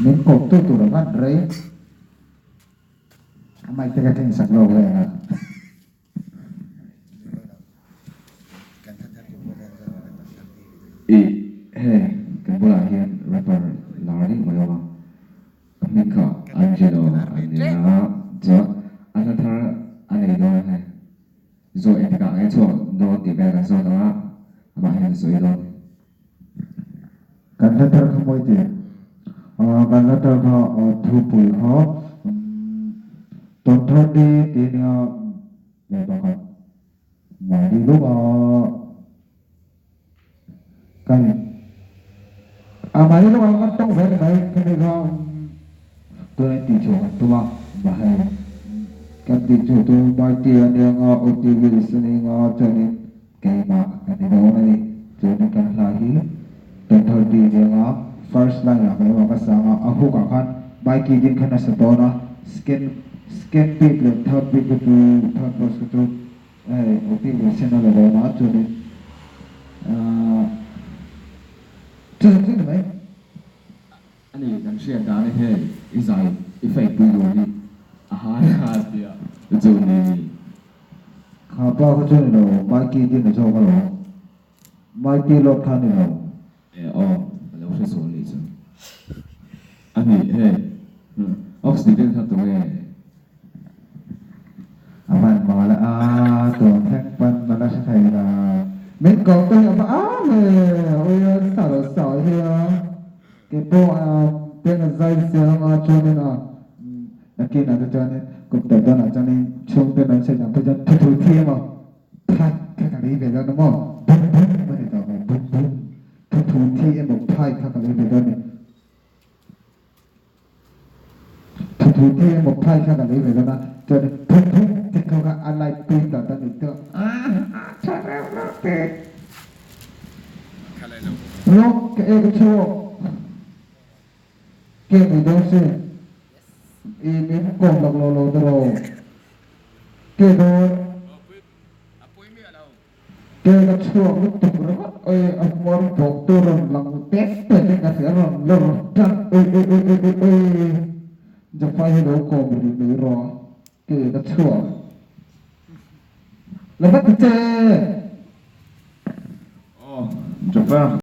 Min kawptu tur a van rei. A mic te ka keng sak lawk ve ang a. I hei kan bulah hian rapper lar deuh mai awm a, a hming kha Angelo a ni a, chuan a hla thar a nei dawn a hei, zawh engtikah nge chhuak dawn tih vel kan zawt ang a, amah hian a sawi dawn. Kan hla thar kha mawi tih? Kan hla thar kha thupui kha Tawnthar ni tih a nia leh pakhat mahni lawk a kan a mahni lawk a kan tawng ve ni mai khami kha tuna in tihchhuah kan tum a mahei kan tihchhuah chu Mighty a nia nga OT Wills a ni nga chuanin Keimah ka ni dawn a ni. Chuanin kan hla hi Tawnthar tih nia first line ah keimah ka sang a, a hook ah khan Mikey din khan a sa dawn a, second second beat leh third beat kha chu third verse kha chu hei Opi Wilson a la dawn a, chuanin ahh chu chu ni mai. A ni, kan hriat dan hi hei i zai i fake pui tur hi a han a tia chu ni ni. Kha pa kha chu ni lo, Mikey din a zawk alawm. Mikey lawt kha ni lo. E aw, ka lo hre sual nih chu. A ni, hei Ox ti vel kha tunge? A van mawl a, tun thleng pawn a la hre thei lo. Min ko te hi a va am e, ui a sa lo sawi hi a. Kei pawh teng a zai siam a chuanin a nakin ah te chuanin kum tawp dawnah chuanin chhungte an sawi dan pawh chuan thu thu thi emaw phai kha ka lei ve dawn a maw bum bum a ni tawh mai bum bum thu thu thi emaw phai kha ka lei ve dawn a ni thu thu thi emaw phai kha ka lei ve dawn a chuanin phum phum tih kha kha a light pui ta ta ni tawh a a tha reuh reuh te. Lawk ka ek chhuak ke ni dawn si i min kawm lak lo lo tiraw ke dawn ke ka chhuak lutuk ringawt oi a hmuar bawk tu rawn lang tet tet in ka hria rawn lawr tan oi oi oi oi oi oi Jafai hi lo kawm rih mai rawh ke ka chhuak la vat che. Aw Jafar.